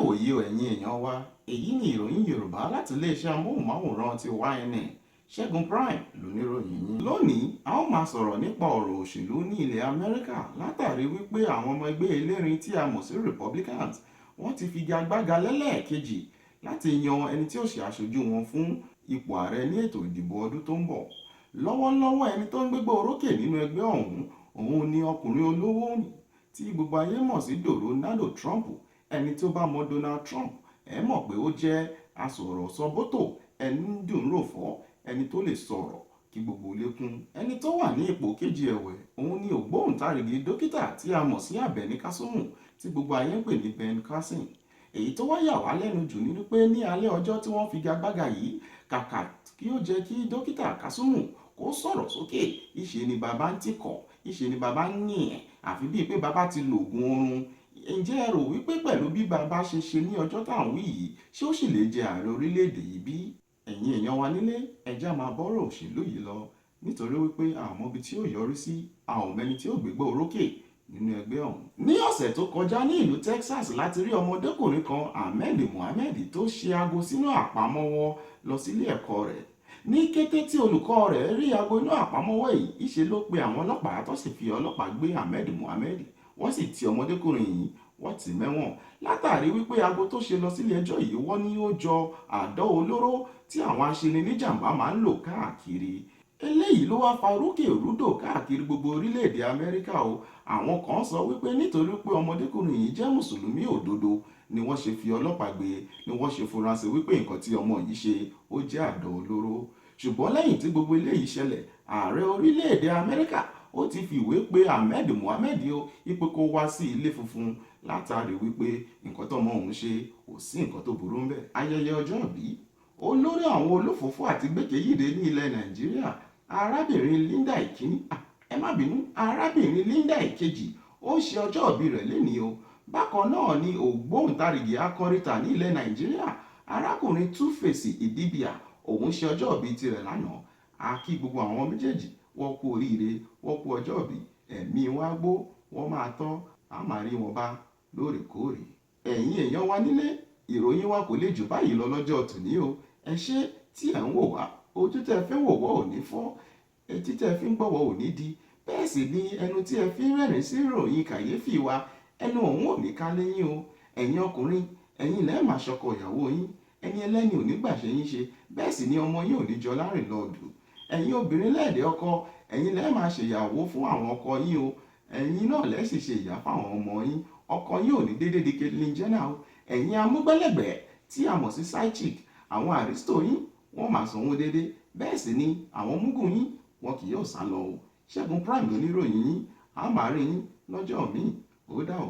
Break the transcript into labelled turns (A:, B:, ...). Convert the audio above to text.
A: Ìwòyí o, ẹ̀yin èèyàn wa. Èyí ni ìròyìn Yorùbá láti iléeṣẹ́ amóhùnmáwòrán ti YNN. Ṣẹ́gun Prime lóníròyìn yín. Lónìí, a ó máa sọ̀rọ̀ nípa ọ̀rọ̀ òṣèlú ní ilẹ̀ Amẹ́ríkà, látàrí wípé àwọn ọmọ ẹgbẹ́ elérin tí a mọ̀ sí Republicans, wọ́n ti figagbága lẹ́lẹ́ẹ̀kejì láti yan ẹni tí ó ṣe aṣojú wọn fún ipò ààrẹ ní ètò ìdìbò ọdún tó ń bọ̀. Lọ́wọ́lọ́wọ́, ẹni tó ń gbégbá orókè nínú ẹgbẹ́ ọ̀hún, òun ni ọkùnrin olówó tí gbogbo ayé mọ̀ sí Donald Trump. Ẹni tó bá mọ Donald Trump, ẹ mọ̀ pé ó jẹ́ asọ̀rọ̀sọbótò, ẹni dùn rò fọ́, ẹni tó lè sọ̀rọ̀ kí gbogbo ilé kún. Ẹni tó wà ní ipò kejì ẹ̀wẹ̀, òun ni ògbóǹtarìgì dókítà tí a mọ̀ sí Àbẹ̀ní Kásùmù, tí gbogbo ayé ń pè ní Ben Carson. Èyí tó wá yà wá lẹ́nu jù ni pé ní alẹ́ ọjọ́ tí wọ́n figagbága yìí, kàkà kí ó jẹ́ kí dókítà Kásùmù kó sọ̀rọ̀ sókè, ìṣe ni bàbá ń tìkọ̀, ìṣe ni bàbá ń yìn ẹ̀, àfi bíi pé bàbá ti lògùn oorun. Ǹjẹ́ ẹ rò wípé pẹ̀lú bí bàbá ṣe ṣe ní ọjọ́ tá à ń wí yìí, ṣé ó sì lè jẹ ààrẹ orílẹ̀-èdè yìí bí? Ẹ̀yin èèyàn wa nílé, ẹ já máa bọ́rọ̀ òṣèlú yìí lọ, nítorí wípé a ò mọbi tí ó yọrí sí, a ò mẹni tí ó gbégbá orókè nínú ẹgbẹ́ ọ̀hún. Ní ọ̀sẹ̀ tó kọjá, ní ìlú Texas, láti rí ọmọdékùnrin kan, Ahmed Mohammed, tó ṣe aago sínú àpamọ́wọ́ lọ sílé ẹ̀kọ́ rẹ̀. Ní kété tí olùkọ́ rẹ̀ rí aago inú àpamọ́wọ́ yìí, ìṣe ló pe àwọn ọlọ́pàá, tó sì fi ọlọ́pàá gbé Ahmed Mohammed. Wọ́n sì ti ọmọdékùnrin yìí, wọ́n tì mẹ́wọ̀n, látàrí wípé aago tó ṣe lọ sílé ẹjọ́ yìí, wọ́n ní ó jọ àdó olóró tí àwọn aṣeni níjàmbá máa ń lò káàkiri. Eléyìí ló wá fa rúkè rúdò káàkiri gbogbo orílẹ̀-èdè Amẹ́ríkà o. Àwọn kan sọ wípé nítorí pé ọmọdékùnrin yìí jẹ́ Mùsùlùmí òdodo ni wọ́n ṣe fi ọlọ́pàá gbé, ni wọ́n ṣe fura sí wípé nǹkan tí ọmọ yìí ṣe, ó jẹ́ àdó olóró. Ṣùgbọ́n lẹ́yìn tí gbogbo eléyìí ṣẹlẹ̀, ààrẹ orílẹ̀-èdè Amẹ́ríkà, ó ti fi ìwé pe Ahmed Mohammed o, wípé kó wá sí Ilé Funfun, látàrí wípé nǹkan tọ́mọ òun ṣe, kò sí nǹkan tó burú ńbẹ̀. Ayẹyẹ ọjọ́ ìbí olórí àwọn olófòófó àti gbẹ́kẹ̀yìndé ní ilẹ̀ Nàìjíríà, arábìnrin Linda Ìkíní, ẹ má bínú, arábìnrin Linda Ìkejì, ó ṣe ọjọ́ ìbí rẹ̀ lénìí o. Bákan náà ni ògbóǹtarìgì akọrin ní ilẹ̀ Nàìjíríà, arákùnrin Túfèsì Ìdíbíà, òun ṣe ọjọ́ ìbí tirẹ̀ lánàá. A kí gbogbo àwọn méjèèjì, wọ́n kú oríire, wọ́n kú ọjọ́ ìbí. Ẹ̀mí wọn á gbó, wọ́n máa tọ́, a máa rí wọn bá lóòrèkóòrè. Ẹ̀yin èèyàn wa nílé, ìròyìn wa kò lè jù báyìí lọ lọ́jọ́ tòní o. Ẹ ṣé tí ẹ̀ ń wò wá. Ojú tẹ́ ẹ fi ń wò wọ́ ò ní fọ́, etí tẹ́ ẹ fi ń gbọ́wọ́ ò ní di, bẹ́ẹ̀ sì ni ẹnu tí ẹ fi ń rẹ́rìn sí ìròyìn kàyéfì wa, ẹnu òun ò ní ká léyìn o. Ẹ̀yin ọkùnrin, ẹ̀yin lẹ́ẹ̀ máa ṣọkọ ìyàwó yín, ẹni ẹlẹ́ni ò ní gbàṣẹ yín ṣe, bẹ́ẹ̀ sì ni ọmọ yín ò ní jọ lárìn lọ́ọ̀dù. Ẹ̀yin obìnrin lẹ́ẹ̀dẹ́ ọkọ, ẹ̀yin lẹ́ẹ̀ máa ṣèyàwó fún àwọn ọkọ yín o, ẹ̀yin náà lẹ́ẹ̀ sì ṣe ìyá fáwọn ọmọ yín. Ọkọ yín ò ní déédéé di Caitlyn Jenner o. Ẹ̀yin amúgbálẹ́gbẹ̀ẹ́ tí a mọ̀ sí side chick, àwọn àrísítò yín, wọ́n máa sanwó déédéé, bẹ́ẹ̀ sì ni àwọn múgùn yín, wọn kì yóò sá lọ o. Ṣẹ́gun Prime lóníròyìn yín. A máa rí yín lọ́jọ́ míì. Ó dà o.